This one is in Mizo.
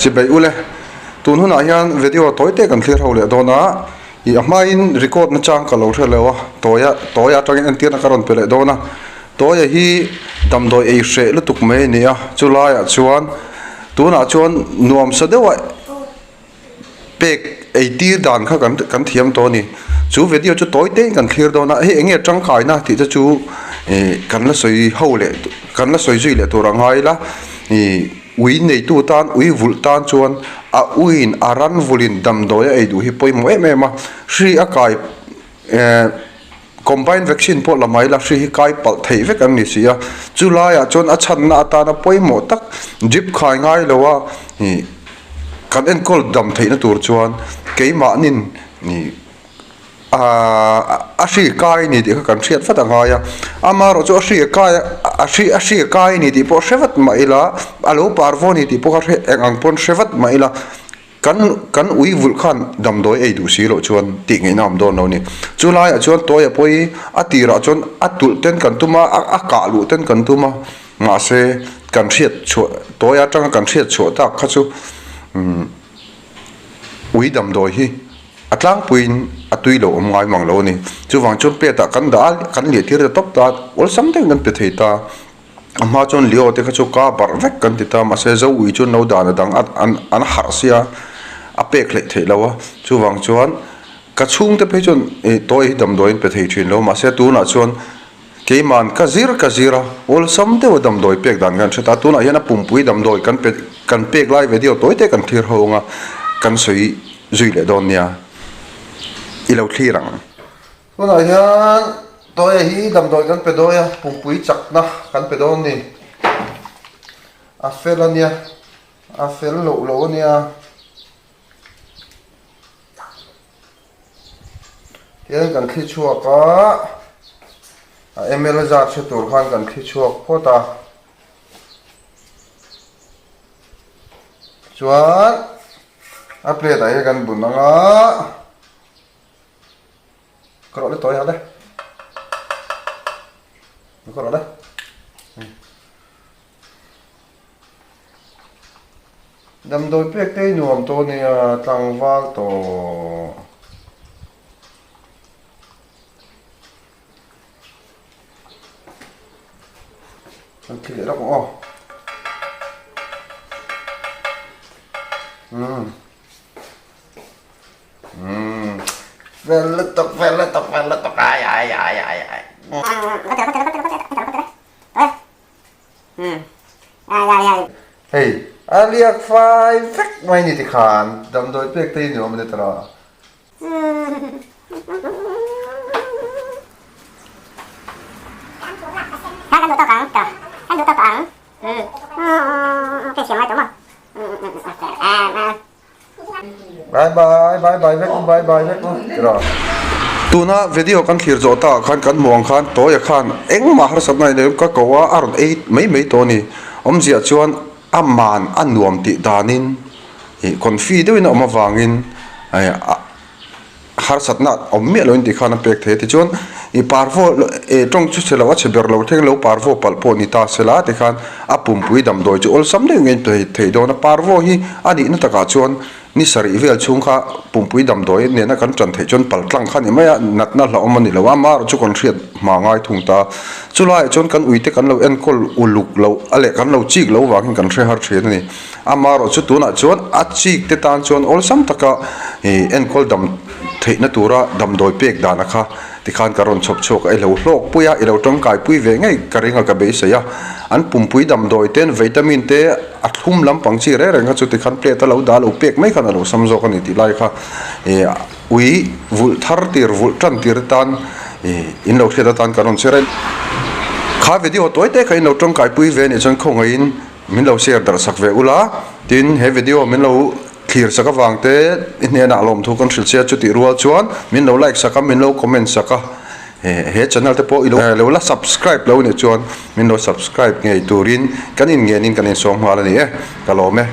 Chibai ule, tun hunah hian video tawi te kan thlir ho leh dawn a, ih a hmain record na chang ka lo hre lo a, tawia tawia atangin entirna ka rawn pe leh dawn a, tawia hi damdawi ei hreh lutuk mai a ni a, chu laiah chuan tunah chuan nuamsa deuha pek ei tir dan kha kan kan thiam tawh a ni, chu video chu tawi te in kan thlir dawn a, hei eng nge tangkaina tih te chu ih kan la sawi ho leh kan la sawi zui leh tur a ngai ila ih. Ui neitu tan, ui vulh tan chuan a uiin a ran vulhin damdawi a ei duh hi pawimawh em em a, hri a kai eh combine vaccine pawh la mai la, hri hi kai palh theih vek an ni si a, chu laiah chuan a chhanna atana pawimawh tak drip khai ngai lo a ih kan enkawl dam theihna tur chuan keimahnin ih. Aaa a hri kai ni tih kha kan hriat vat a ngai a, amaherawh chu a hri a kai a hri a hri a kai ni tih pawh hre vat mah ila a lo parvo ni tih pawh kha hre eng ang pawn hre vat mah ila kan kan ui vulh khan damdawi ei duh si loh chuan tih ngaihna awm dawn lo a ni. Chu laiah chuan tawia pawhi a tirah chuan a tulh ten kan tum a a kah luh ten kan tum a mahse kan hriat chhuah tawia atanga kan hriat chhuah tak kha chu umm. Ui damdawi hi a tlangpuiin a tui lo awm ngai mang lo a ni. Chuvang chuan plate ah kan dah a, kan liah tir ta tawp ta a, awlsam deuhin kan pe thei ta. A hma chuan Leo te kha chu ka barh vek kan ti ta, mahse zo ui chuan lo dan a dang a an an harh sia a pek hleih theih lo a. Chuvang chuan ka chhungte phei chuan ih tawi hi damdawi an pe thei thin lo, mahse tunah chuan Keiman ka zir ka zir a, awlsam deuha damdawi pek dan kan hre ta. Tunah hian a pumpui damdawi kan pe kan pek lai video tawi te kan thlir ho anga kan sawi zui leh dawn nia. I lo thlir ang. Tunah hian tawia hi damdawi kan pe dawi a, pumpui chakna kan pe dawn ni. A fel a nia, a fel loh loh a nia. Tihian kan thli chhuak a, a ml zat hre tur khan kan thli chhuak phawt a. Chuan a plate ah hian kan bun ang a, ka rawh le tawi ha le, ka rawh le. Damdawi pek te hi nuam tawh ania tlangval tawh. Kan thi leh lawk ang aw. Umm. Umm. Fel lutuk fel lutuk fel lutuk ai ai ai ai ai. Hei a liak fai vek mai ni tikhan damdawi pek te hi nuam a ni ta lo. Bye bye bye bye vek u bye bye vek u tiraw. Tuna video kan thlir zawh takah khan kan hmuh ang khan Tawia khan engmah harsatna nei lo ka ko a a rawn ei mai mai tawh a ni. Awmzia chuan a man a nuam tih danin ih confi deuhin a awm avangin harsatna awm miah loin tih khan a pek thei a tichuan ih parvo eh tawng chu chhe lo a chhe ber lo thleng lo parvo palh pawh ni ta sela tikhan a pumpui damdawi chu awlsam deuh ngei thei thei dawn a parvo hi a nihna takah chuan ni sarih vel chhung kha pumpui damdawi nena kan tan theih chuan pal tlang kha a ni mai a natna hlauhawm a ni lo a amaherawh chu kan hriat hma ngai thung ta chulaiah chuan kan uite kan lo enkawl uluk loh a leh kan lo chik loh vangin kan hre har thin a ni. Amaherawh chu tunah chuan a chik te tan chuan awlsam taka ih enkawl dam theihna tura damdawi pek dana kha tikhan ka rawn chhawp chhuak a, i lo hlawk pui a, i lo tangkai pui ve ngei ka ring a ka beisei a, an pumpui damdawi ten vitamin te a thlum lampang chi reng reng kha chu tikhan plate a lo dah lo pek mai khan a lo sam zawk a ni tih lai kha ih ui vulh thar tir vulh tan tir atan ih in lo hriat atan ka rawn share a, kha video tawi te kha in lo tangkai pui ve anih chuan khawngaihin. Min lo share darh sak ve ula, tin he video min lo thlir sak avang te i hnenah lawmthu kan hrilh che a, chutih rual chuan min lo like sak a, min lo comment sak a, he channel te pawh i lo la subscribe lo nih chuan min lo subscribe ngei turin kan inngenin kan insawm nghal a ni e, ka lawm e.